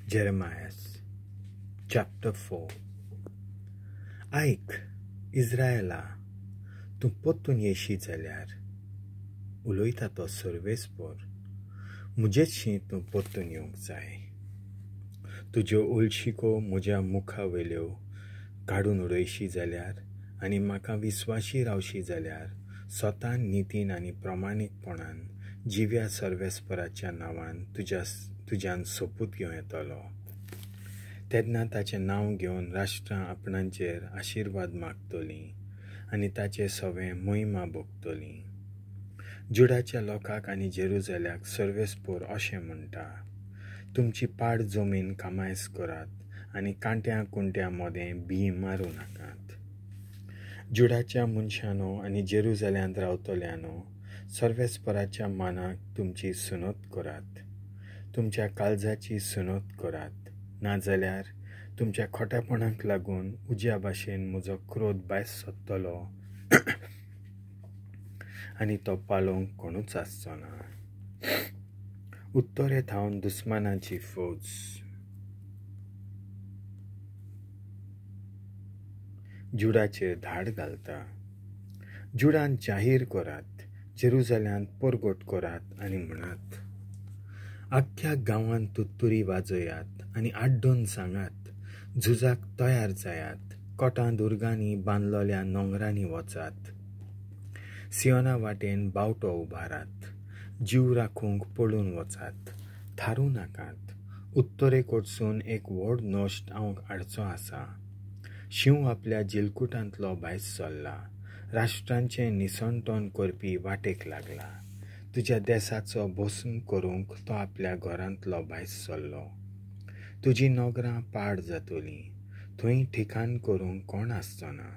Jeremiah chapter 4. आयक इस्रायला, तूं परतून येशी जाल्यार उलयता तो सर्वेस्पर, म्हजेचशी तूं परतून येवंक जाय. तुज्यो उलशिको म्हज्या मुखा वयल्यो काडून उडयशी जाल्यार आनी म्हाका विस्वाशी रावशी जाल्यार स्वता नितीन आनी प्रमाणीकपणान जिव्या सर्वेस्पराच्या नांवान तुज्यान सोपूत घेवं येतलो. तेन्ना ताचें नांव घेवन राष्ट्रां आपणाचेर आशिर्वाद मागतलीं आनी ताचे सवे मोहिमा भोगतलीं. जुडाच्या लोकांक आनी जेरुजाल्याक सर्वेस्पर अशें म्हणटा, तुमची पाड जमीन कामायस करात आनी कांट्या कुंट्या मदें बी मारूं नाकात. जुडाच्या मनशानो आनी जेरुजाल्यांत रावतल्यानो, सर्वेस्पराच्या मानाक तुमची सुनत करात, तुमच्या काळजाची सुनत करात, नाजाल्यार तुमच्या खोटेपणाक लागून उज्या भाशेन म्हजो क्रोध भायर सोदतलो आनी तो पालोवंक कोणूच आसचो ना. उत्तरे थावन दुस्मानाची फौज. जुडाचेर धाड घालता. जुडान जाहीर करात, जेरुजाल्यांत परगट करात आनी म्हणात, आख्ख्या गांवांत तुत्तुरी वाजयात आनी आड्डून सांगात, झुजाक तयार जायात, कोटां दुर्गांनी बांदलेल्या नोंगरांनी वचात, सियोना वाटेन बावटो उबारात, जीव राखूंक पळून वचात, थारूं नाकात. उत्तरे कडसून एक व्हड नश्ट हांव हाडचो आसा. शींव आपल्या जिलकुटांतलो भायर सरला, राष्ट्रांचें निसणटण करपी वाटेक लागला. तुज्या देसाचो भस्म करूंक तो आपल्या घरांतलो भायर सरलो. तुजी नगरां पाड जातलीं, थंय ठिकाण करूंक कोण आसचो ना.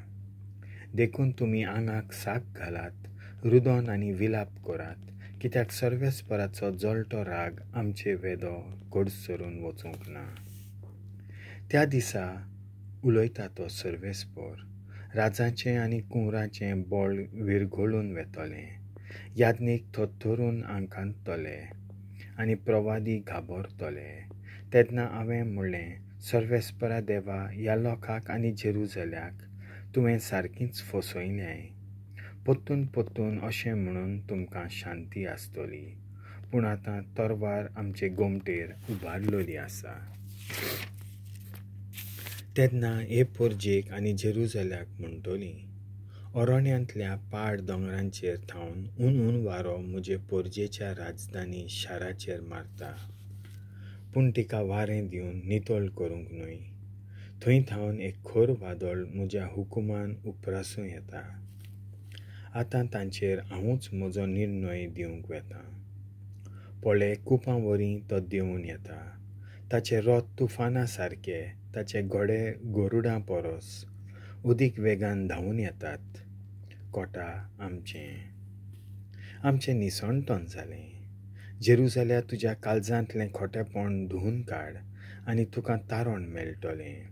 देखून तुमी आंगाक साक घालात, रुदन आनी विलाप करात, कित्याक सर्वेस्पराचो जळटो राग आमचे वेदो कडसरून वचूंक ना. त्या दिसा उलयता तो सर्वेस्पर, राजाचें आनी कुंवराचें बळ विरघळून वेतलें, याज्ञीक थरथरून आंकांतले आनी प्रवादी घाबरतले. तेन्ना हांवें म्हणलें, सर्वेस्परा देवा, ह्या लोकांक आनी जेरुजाल्याक तुवें सारकीच फसयलें. परतून परतून अशें म्हणून तुमकां शांती आसतली, पूण आतां तरवार आमचे गोमटेर उबारलेली आसा. तेन्ना हे पोरजेक आनी जेरुजाल्याक म्हणटली, अरण्यांतल्या पाड दोंगरांचेर थावन हून हून वारो म्हजे पोरजेच्या राजधानी शाराचेर मारता, पूण तिका वारें दिवन नितळ करूंक न्हय. थंय थावन एक खर वादळ म्हज्या हुकुमान उप्रासूं येता. आतां तांचेर हांवूच म्हजो निर्णय दिवंक वेता. पळय, कुपां वरी तो देंवून येता, ताचे रथ तुफाना सारके, ताचे घोडे गरुडां परस उदीक वेगान धांवून येतात. कोटा आमचें आमचें निसणटण जालें. जेरुजाल्या, तुज्या काळजांतलें खोटेपण धुवून काड आनी तुका तारण मेळटलें.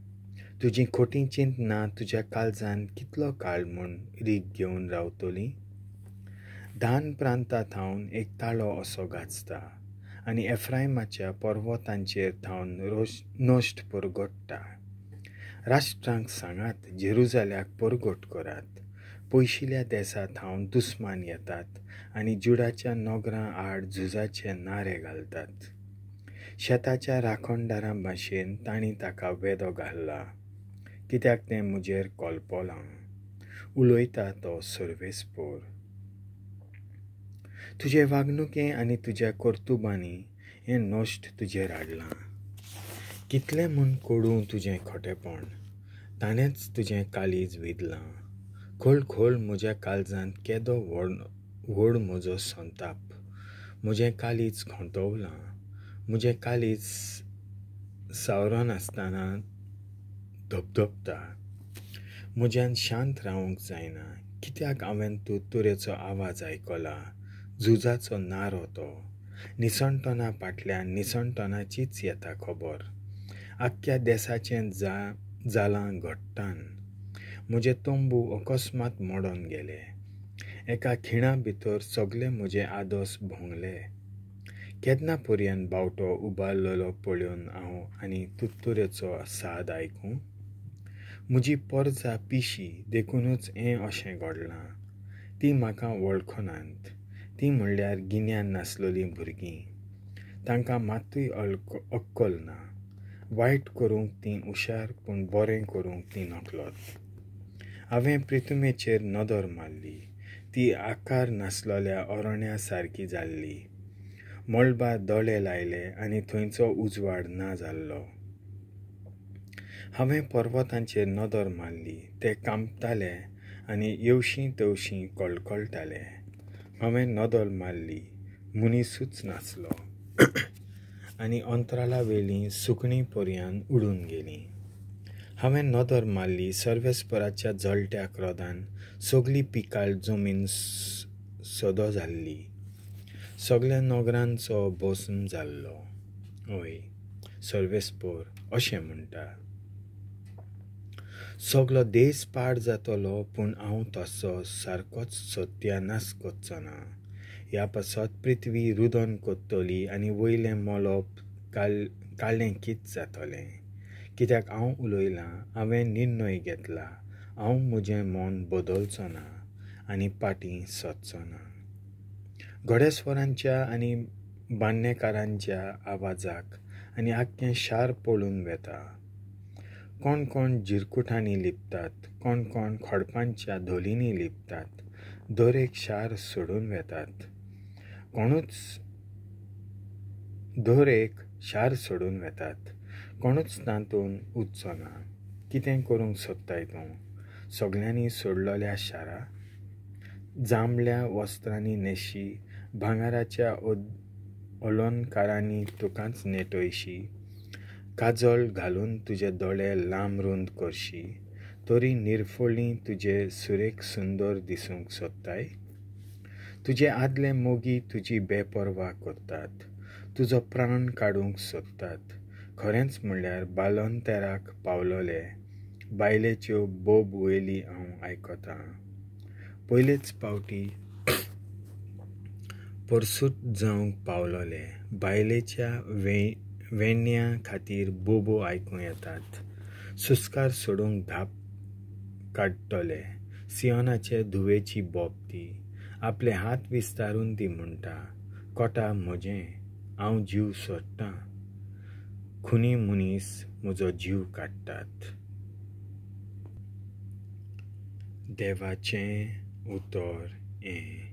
तुजी खोटी चिंतना तुज्या काळजान कितलो काळ म्हूण रीग घेवन रावतली? दान प्रांता थावन एक ताळो असो गाजता आनी एफ्रायमाच्या पर्वतांचेर थावन नश्ट परगट्टा. राष्ट्रांक सांगात, जेरुजाल्याक परगट करात. पयशिल्या देसा थावन दुस्मान येतात आनी जुडाच्या नगरां आड झुजाचे नारे घालतात. शेताच्या राखणदारां भाशेन तांणी ताका वेदो घालला, कित्याक तें म्हजेर कोलपोलां. उलयता तो सर्वेस्पर. तुजे वागणुके आनी तुज्या कर्तुबांनी हें नश्ट तुजेर हाडलां. कितलें म्हूण कोडूं तुजें खोटेपण, ताणेंच तुजें काळीज विदलां. खोल खोल म्हज्या काळजांत केदो व्हड म्हजो संताप. म्हजें काळीज खोंतवलां, म्हजें काळीज सावरनासतना धपधपता. म्हज्यान शांत रावंक जायना, कित्याक हांवें तुरेचो आवाज आयकला, झुजाचो नारो तो. निसणटना फाटल्यान निसणटनाचीच येता खबर. आख्ख्या देसाचें जालां घट्टान. म्हजे तंबू अकस्मात मोडून गेले, एका खिणा भितर सगळे म्हजे आदोस भोंगले. केन्ना पर्यंत बावटो उबारलेलो पळोवन हांव आनी तुत्तुरेचो साद आयकूं? म्हजी परजा पिशी, देखुनूच हें अशें घडलां. तीं म्हाका वळखनात. तीं म्हणल्यार गिन्यान नासलेलीं भुरगीं. तांकां मात्तूय अक्कल ना. वायट करूंक तीं हुशार, पूण बरें करूंक तीं नकळत. हांवें प्रिथुमेचेर नदर मारली. ती आकार नासलेल्या अरण्या सारकी जाल्ली. मळबार दोळे लायले आनी थंयचो उजवाड ना जाल्लो. हांवें पर्वतांचेर नदर मारली. ते कांपताले आनी येवशीं तवशीं कळकळटाले. हांवें नदर मारली, मनीसूच नासलो आनी अंतराळा वेलीं सुकणीं पर्यान उडून गेलीं. हांवें नदर मारली, सर्वेस्पराच्या जळट्या क्रोधान सगली पिकाळ जमीन सदो जाल्ली. सगल्या नगरांचो भस्म जाल्लो. हय, सर्वेस्पर अशें म्हणटा, सगलो देश पाड जातलो, पूण हांव तसो सारकोच सत्यानाश करचो ना. ह्या पासत पृथ्वी रुदन करतली आनी वयलें मळब काळें कीत जातलें. कित्याक हांव उलयलां, हांवें निर्णय घेतला. हांव म्हजें मन बदलचो ना आनी पाटीं सरचो ना. घोडेस्वरांच्या आनी बान्नेकारांच्या आवाजाक आनी आख्खें शार पळून वेता. कोण कोण जिरकुटांनी लिपतात, कोण कोण खडपांच्या धोलींनी लिपतात. दर एक शार सोडून वेतात. कोणूच दर एक शार सोडून वेतात. कोणूच तातूंत उरचो ना. कितें करूंक सोदताय तूं सगल्यांनी सोडलेल्या शारा? जांबळ्या वस्त्रांनी न्हेशी, भांगराच्या अलंकारांनी तुकाच नेटयशी, काजळ घालून तुजे दोळे लांब रुंद करशी, तरी निर्फळी तुजे सुरेख सुंदर दिसूंक सोदताय? तुजे आदले मोगी तुजी बेपर्वा करतात, तुजो प्राण काडूंक सोदतात. खरेंच म्हणल्यार बालंतेराक पावलोले बायलेच्यो बोब वयली हांव आयकतां. पयलेच पावटी परसूट जावंक पावलोले बायलेच्या वेण्या खातीर बोबो आयकूं येतात. सुस्कार सोडूंक धाप काडटले सियोनाचे धुवेची बोब ती. आपले हात विस्तारून ती म्हणटा, कोटा म्हजें, हांव जीव सोडटां. खुनी मनीस म्हजो जीव काडटात. देवाचें उतर हें.